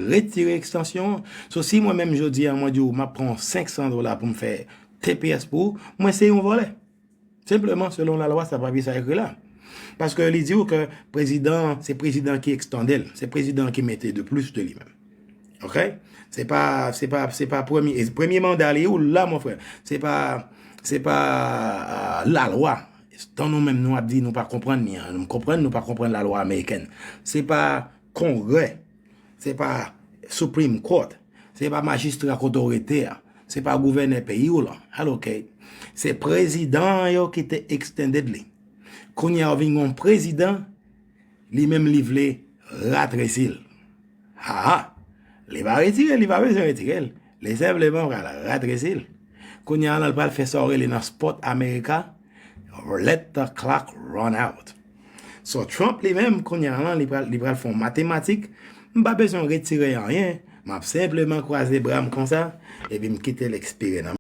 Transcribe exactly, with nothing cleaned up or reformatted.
Retire ekstansyon an. So, si mwen menm jodi a, mwen di w, m ap pran senk san dola pou m fè T P S pou ou, mwen se yon vòlè. Senpleman, selon lalwa, sa papye sa ekri la. Paske li di w ke prezidan, se prezidan ki ekstande l, se prezidan ki mete de plis de li menm. Ok? Se pa, se pa, se pa premye, e premye manda li ou la, mon frè. Se pa, se pa, ah, lalwa. Tan nou menm nou ap di nou pa konprann li an. Nou konprann, nou pa konprann lalwa amerikèn. Se pa Kongrè. Se pa Supreme Court. Se pa majistra kote w rete a. Se pa gouvènè peyi w lan. Al ok. Se prezidan yo ki te extended li. Kounye a w vin yon prezidan, li menm li vle ratresi l. Ha ha! Li pa retire, li pa bezwen retire l. Li senpleman pral ratresi l. Kounye a lan, l pral fè sa w rele nan sport America, let the clock run out. So, Trump li menm, kounye a lan, li pral, li pral fè yon matematik. M pa bezwen retire anyen. M ap senpleman kwaze bra m konsa, epi m kite l ekspire nan